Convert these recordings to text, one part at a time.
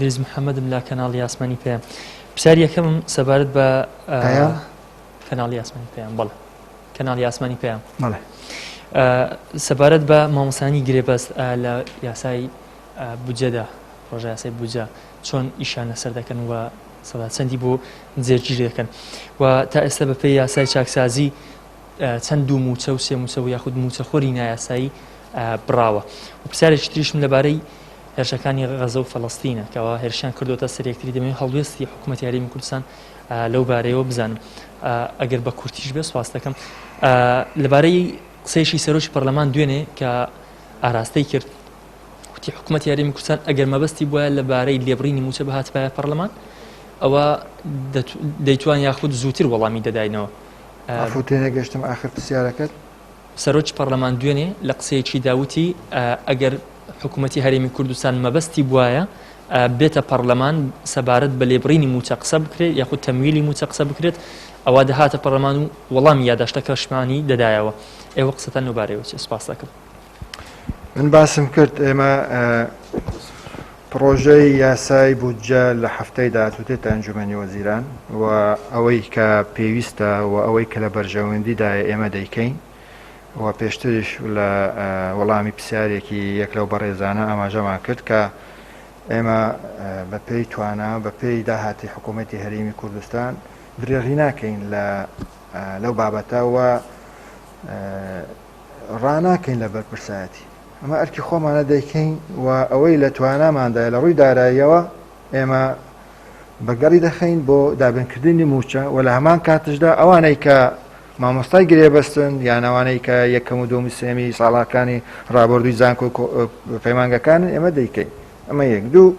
ئیدریس محەممەدم لە کەناڵی ئاسمانی پەیام. پرسیاری یەکەمم سەبارەت بە پەیام؟ کەناڵی ئاسمانی پەیام بەڵێ کەناڵی ئاسمانی پەیام بەڵێ. سەبارەت بە مامۆستایانی گرێبەست لە یاسای بودجەدا پرۆژە یاسای بودجە چۆن ئیشیان لەسەر دەکەن و سەدا چەندی بۆ جێگیر دەکەن و تا ئێستا بەپێی یاسای چاکسازی چەند دوو مووچە و سێ مووچە و یاخود مووچەخۆری نایاسایی بڕاوە و پرسیارێکی تریشم لەبارەی هێرشەکانی غەزە و فەلەستینە کەوا هێرشیان کردوتە سەر یەکتری دەمەوێت هەڵوێستی حکوومەتی هەرێمی کوردستان لەو بارەیەوە بزانم ئەگەر بە کورتیش بێ سواست دەکەم لەبارەی قسەیەکی سەرۆکی پەرلەمان دوێنێ کە ئاراستەی کرد وتی حکوومەتی هەرێمی کوردستان ئەگەر مەبەستی بووە لەبارەی لێبڕینی مووچە بهاتبایە پەرلەمان ئەوە دەیتوان یاخود زووتر وەڵامی دەداینەوە. عەفو تێنەگەشتم ئاخر پرسیارەکەت؟ سەرۆکی پەڕلەمان دوێنێ لە قسەیەکیدا وتی، ئەگەر حکوومەتی هەرێمی کوردستان مەبەستی بوایە بێتە پەڕلەمان سەبارەت بە لێبڕینی مووچە قسە بکرێت یاخود تەمویلی مووچە قسە بکرێت ئەوا دەهاتە پەڕلەمان و وەڵامی یاداشتەکەشمانی دەدایەوە. ئێوە قسەتان لەوبارەیەوە چیە؟ سوپاس دەکەم. من باسم کرد ئێمە پڕۆژەی یاسای بودجە لە هەفتەی داهاتوو دێتە ئەنجومەنی وەزیران و ئەوەی کە پێویستە و ئەوەی کە لە بەرژەوەندیدایە ئێمە دەیکەین و پێشتریش لە وەڵامی پرسیارێکی یەک لەو بەڕێزانە ئاماژەمان کرد کە ئێمە بە پێی توانا بە پێی داهاتی حکوومەتی هەرێمی کوردستان درێغی ناکەین لە لەو بابەتە و ڕاناکەین لە بەرپرسایەتی. ئەمە ئەرکی خۆمانە دەیکەین و ئەوەی لە تواناماندایە لە ڕووی داراییەوە ئێمە بەگەڕی دەخەین بۆ دابینکردنی مووچە و لە هەمان کاتشدا ئەوانەی کە مامۆستای گرێبەستن یان ئەوانەی کە یەکەم و دووەم و سێمی ساڵاکانی ڕابردووی زانکۆ پەیمانگەکانن ئێمە دەیکەین. ئەمە یەک. دوو،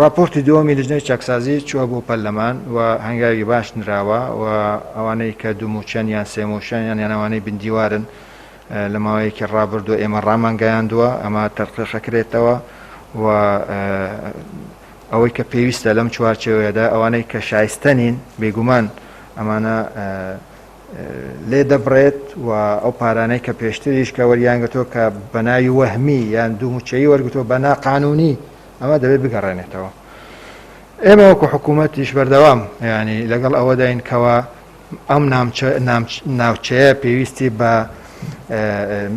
ڕاپۆرتی دووەمی لیژنەی چاکسازی چووە بۆ پەرلەمان و هەنگاوی باش نراوە و ئەوانەی کە دوو مووچەن یان سێ مووچەن یان یان ئەوانەی بندیوارن لە ماوەیەکی ڕابردوو ئێمە ڕامانگەیاندووە ئەمە تەرقیقەکرێتەوە و ئەوەی کە پێویستە لەم چوارچێوەیەدا ئەوانەی کە شایستە نین بێگومان ئەمانە لێ دەبڕێت و ئەو پارانەی کە پێشتریش کە وەریانگرتووە کە بە ناوی وەهمی یان دوو مووچەیی وەرگرتووە بە ناقانوونی ئەمە دەبێت بگەڕێنێتەوە. ئێمە وەکو حکوومەتیش بەردەوام ینی لەگەڵ ئەوەداین کەوا ئەم ناوچەیە پێویستی بە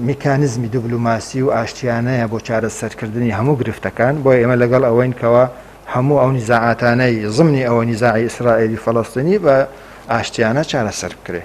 میکانزمی دیبلۆماسی و ئاشتیانەیە بۆ چارەسەرکردنی هەموو گرفتەکان بۆ ئێمە لەگەڵ ئەوەین کەوا هەموو ئەو نیزاعاتانەی زمنی ئەوە نیزاعی ئیسرائیلی فەڵەستینی بە ئاشتیانە چارەسەر بکرێ.